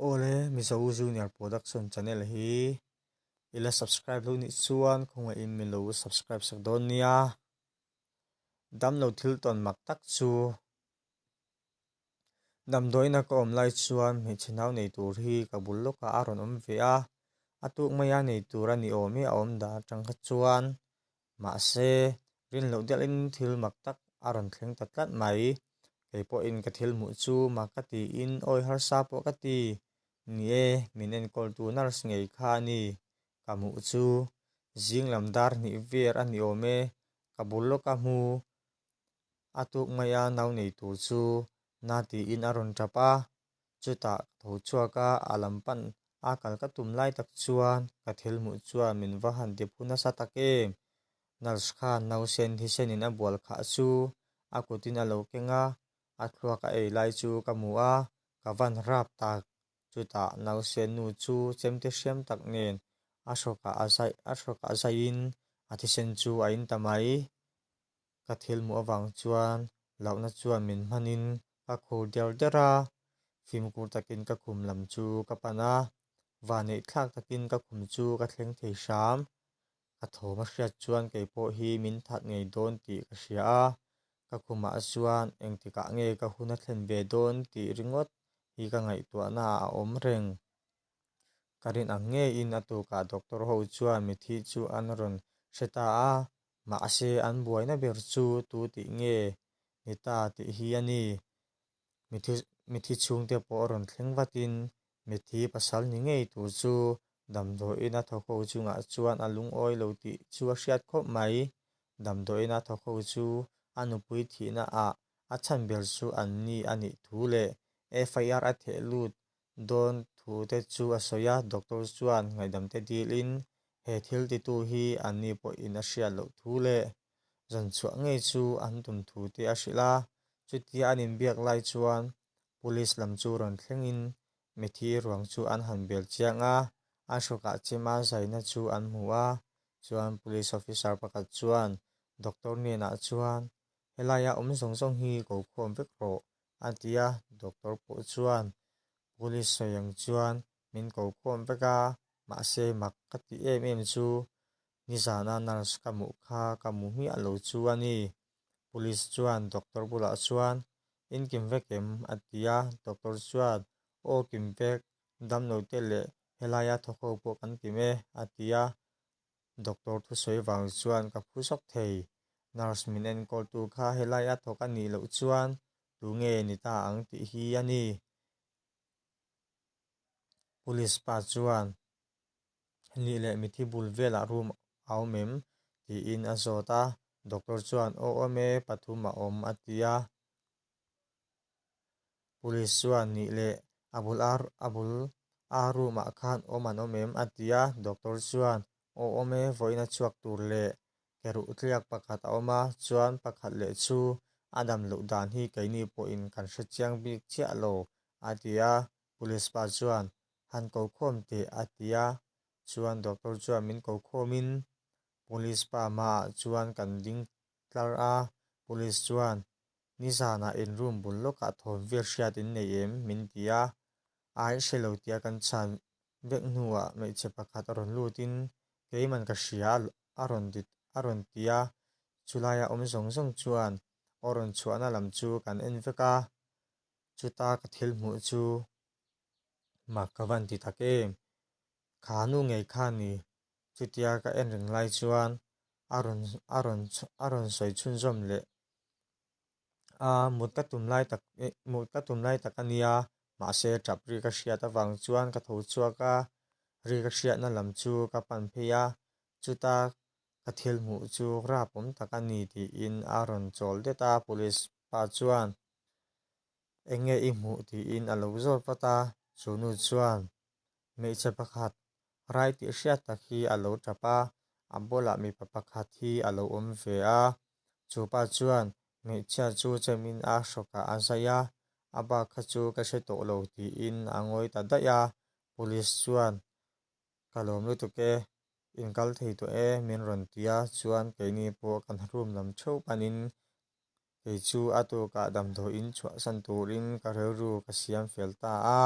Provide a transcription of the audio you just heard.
Awle Mizo Junior Production channel hi i la subscribe lo nih chuan khawngaihin min lo subscribe sak dawn nia. Damlo thil tawn mak tak chu Damdawiina ka awm lai chuan hmeichhe nau nei tur hi ka bul lawkah a rawn awm ve a, a tuk maia nei tur a ni awm e a awm dan atang kha chuan. Mahse, rin loh delhin thil mak tak a rawn thleng ta tlat mai. Kei pawhin ka thil hmuh chu mak ka tiin awi harsa pawh ka ti. Ni e, min enkawltu nurse ngei kha a ni. Ka hmuh chu zing lam dar hnih ver a ni awm e, ka bul lawka hmu A tuk maia nau nei tur chu na tiin a rawn tap a, chutah ka tho chhuak a, a lam pan a kal ka tum lai tak chuan ka thil hmuh chuan min va han ti phu nasa tak em. Nurse khan nausen thisenin a bual khah chu a kutin a lo keng a, a thluak a ei lai chu ka hmu a, ka van rap tak. Chutah nausen nu chu chemte hriam tak nen a hrawkah a zai a hrawkah zaiin a thisen chu a in ta mai. Ka thil hmuh avang chuan lohna chuan min hmanin ka khur der der a, fimkhur takin ka khum lam chu ka pan a, vanneih thlak takin ka khum chu ka thleng thei hram. Ka thawm a hriat chuan kei pawh hi min that ngei dawn tih ka hria a, ka khumah chuan engtikah nge ka hun a thlen ve dawn tih ringawt hi ka ngaihtuahna ah a awm reng. Ka rin ang ngeiin a tukah doctor ho chuan mithi chu an rawn hre ta a, Mahse an buaina ber chu tu tih nge ni ta tih hi a ni. Mithi mithi chhungte pawh rawn thleng vatin mithi pasal ni ngei tur chu damdawiin a thawk ho chungah chuan a lungawi lo tih chu a hriat khawp mai. Damdawiin a thawk ho chu a nupui thihna ah a chhan ber chu an ni a nih thu leh FIR a theh lut dawn thu te chu a sawi a, doctor chuan ngaihdam te dilin he thil titu hi an ni pawhin a hriat loh thu leh zan chhuah ngei chu an tum thu te a hrilh a, chutia an inbiak lai chuan police lam chu rawn thlengin mithi ruang chu an han bel chiang a, an hrawkah chima zaina chu an hmu a, chuan police officer pakhat chuan doctor hnenah chuan helaia awm zawng zawng hi ko khawm vek rawh A ti a, doctor pawh chuan police sawi ang chuan min ko khawm vek a, mahse mak ka tih em em chu nizana nurse ka hmuh kha ka hmu hmiah lo chu a ni. Police chuan doctor bulah chuan In kim vek em? a ti a, doctor chuan Aw kim vek, damlo te leh helaia thawk ho pawh kan kim e a ti a, Doctor thusawi vang chuan ka phu sawk thei. Nurse min enkawltu kha helai a thawk a nih loh chuan tu nge ni ta ang tih hi a ni. Police pa chuan nih leh mithi bul velah room a awm em? tiin a zawt a. Doctor chuan aw awm e, pathum a awm a ti a. Police chuan nih leh a bul a a bul a room ah khan awm an awm em a ti a, doctor chuan aw awm e vawiin a chhuak tur leh ke ruh tliak pakhat a awm a, chuan pakhat leh chu a dam loh dan hi keini pawhin kan hre chiang bik chiah lo a ti a, police pa chuan han ko khawm teh a ti a, chuan doctor chuan min ko khawmin police pa hmaah chuan kan ding tlar a, police chuan Nizanah in room bul lawkah thawm vel hriat in nei em? min ti a, ai hre lo tia kan chhan vek hnuah hmeichhe pakhat a rawn lutin keiman ka hria a rawn ti a rawn ti a, chulaia awm zawng zawng chuan aw rawn chhuahna lam chu kan en vek a, chuta ka thil hmuh chu mak ka van ti tak em? Kha nu ngei kha ni chutia ka en reng lai chuan a rawn a rawn a rawn sawi chhunzawm leh a, mut ka tum lai tak eh mut ka tum lai tak a nia mahse tap ri ka hriat avang chuan ka tho chhuak a, ri ka hriatna lam chu ka pan phei a, chuta ka thil hmuh chu rap awm tak a ni tiin a rawn chawl det a, police pa chuan eng nge i hmuh tiin a lo zawt vat a, chu nu chuan hmeichhe pakhat Rai tih hriat tak hi a lo tap a, a bulah mipa pakhat hi a lo awm ve a. Chu pa chuan hmeichhia chu chemin a hrawkah a zai a, a bak kha chu ka hre tawh lo tiin a ngawi ta daih a. Police chuan, Ka lawm lutuk e, in kal thei tawh e min rawn ti a, chuan keini pawh kan room lam theuh panin kei chu a tukah damdawiin chhuahsan turin ka rilru ka siam fel ta a.